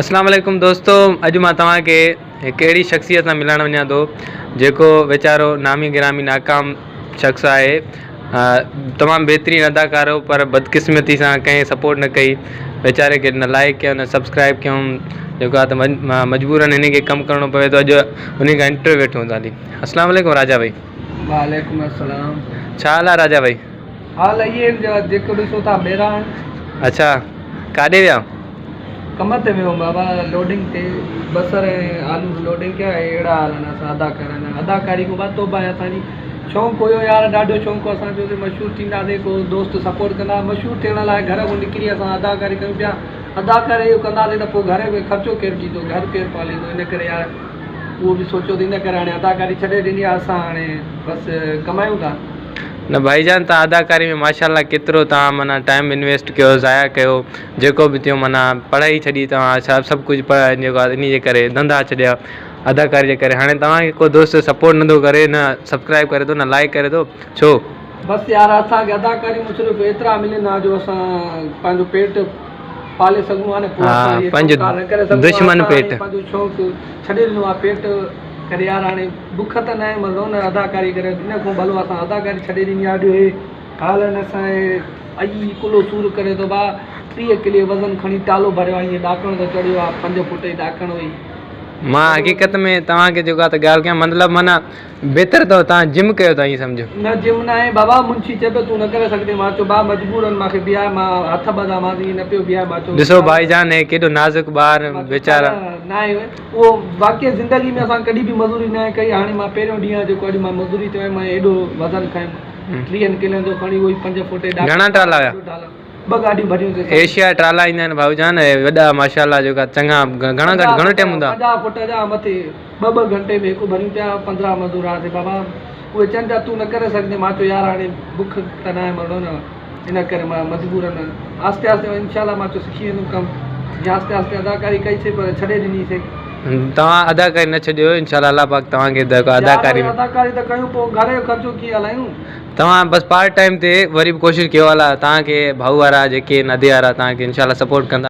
اسلام عليڪم دوستو اڄ مان توهان کي هڪ اهڙي شخصيت سان ملائڻ وڃان ٿو جيڪو ويچارو نامي گرامي ناڪام شخص آهي تمام بهترين اداڪار هو پر بدقسمتي سان ڪنهن سپورٽ نه ڪئي ويچاري کي نه لائڪ ڪيو نه سبسڪرائب ڪيو جيڪو آهي ته مجبورن هن کي ڪم ڪرڻو پوي ٿو اڄ ان کان انٽرويو وٺون ٿا اسلام عليڪم راجا ڀائي وعليڪم السلام ڇا حال آهي راجا ڀائي حال اهي آهن جو جيڪو ڏسو ٿا ٻيرا آهن. اڇا ڪاڏي ويا؟ ڪم تي ويو هوم بابا لوڊنگ تي بصر ۽ آلو لوڊنگ ڪيا ۽ اهڙا حال آهن اسان اداڪارن جا اداڪاري کان بعد توبه آهي اسان جي شوق هيو يار ڏاڍو شوق هو اسان جو ته مشهور ٿينداسين ڪو دوست سپورٽ ڪندا مشهور ٿيڻ لاء گهر کان نڪري اسان اداڪاري ڪيون پيا اداڪاري اهو ڪنداسين ته پوء گهر ۾ خرچو ڪير ڏيندو گهر ڪير پاليندو ان ڪري يار اهو به سوچيو ته ان ڪري هاڻي اداڪاري ڇڏي ڏني آهي اسان هاڻي بس ڪمايون ٿا. نه ڀائي جان تان اداڪاري ۾ ماشاءالله ڪيترو تان معنيٰ ٽائيم انويسٽ ڪيو ضايع ڪيو جيڪو به ٿيو معنيٰ پڙهائي ڇڏي توهان سڀ سڀ ڪجهه پڙهائي جيڪو آهي انهي جي ڪري ڌنڌا ڇڏيا اداڪاري جي ڪري هاڻي توهان کي ڪو دوست سپورٽ نٿو ڪري نه سبسڪرائب ڪري ٿو نه لائڪ ڪري ٿو ڇو؟ بس يار اسان کي اداڪاري مان صرف ايترا ملن ها جو اسان پنهنجو پيٽ پالي سگهون ها نه پوء اسان اهي ڪم ڪار نه ڪري سگهون ها دشمن اسان پيٽ پنهنجو شوق ڇڏي ڏنو آهي پيٽ ڪري يار هاڻي بک ته ناهي مرڻو نه اداڪاري ڪري ان کان ڀلو اسان اداڪاري ڇڏي ڏني آ اڄ هي حال آهن اسان جي اڄ ئي ڪلهو سور ڪري ٿو ڀاء 30 ڪلي وزن کڻي ٽالو ڀريو آ ائين ڏاڪڻ تي چڙهيو آ 5 فوٽ جي ڏاڪڻ هئي. مان حقيقت ۾ توهان کي جيڪو آ ته ڳالهه ڪيان مطلب معنيٰ بهتر اٿو توهان جم ڪيو ٿا ائين سمجهو. نه جم ناهي بابا منشي چئي پيو تون نه ڪري سگهندين مان چيو ڀاء مجبورن مان کي بيهاء مان هٿ ٻڌا مان ائين نه پيو بيهاء مان چيو ڏسو ڀائي جان هي ڪيڏو نازڪ ٻار ويچارا. ناهي اهو واقعي زندگي ۾ اسان ڪڏهن به مزوري ناهي ڪئي هاڻي مان پهريون ڏينهن آهي جيڪو اڄ مان مزوري تي آيم مان ايڏو وزن کنيم ٽيهن ڪلن جو کڻي اهو ئي پنج فوٽ جي ڏاڪڻ گهڻا ٽرالا هيا؟ ٻه گاڏيون ڀريون سي ايشيا ٽرالا ايندا آهن ڀائو جان اهي وڏا ماشاءالله جيڪا چڱا گهڻا گهڻو ٽيم هوندا؟ 50 فوٽ جا مٿي ٻه ٻه گهنٽي ۾ هڪ ڀريون پيا 15 مزور هئاسي بابا اهي چون پيا تون نه ڪري سگهندين مان چيو يار هاڻي بک ته ناهي مرڻو نه ان ڪري مان مجبورن آهستي آهستي انشاء الله مان چيو سکي ويندم ڪم جيئن آهستي آهستي اداڪاري ڪئي سي پر ڇڏي ڏني سي. توهان اداڪاري نه ڇڏيو انشاء الله الله پاڪ توهان کي اداڪاري يار اداڪاري ته ڪيون پوء گهر جو خرچو ڪيئن هلايون. توهان بس پارٽ ٽائيم تي وري به ڪوشش ڪيو الله توهان کي ڀائو وارا جيڪي ندي وارا توهان کي انشاء الله سپورٽ ڪندا.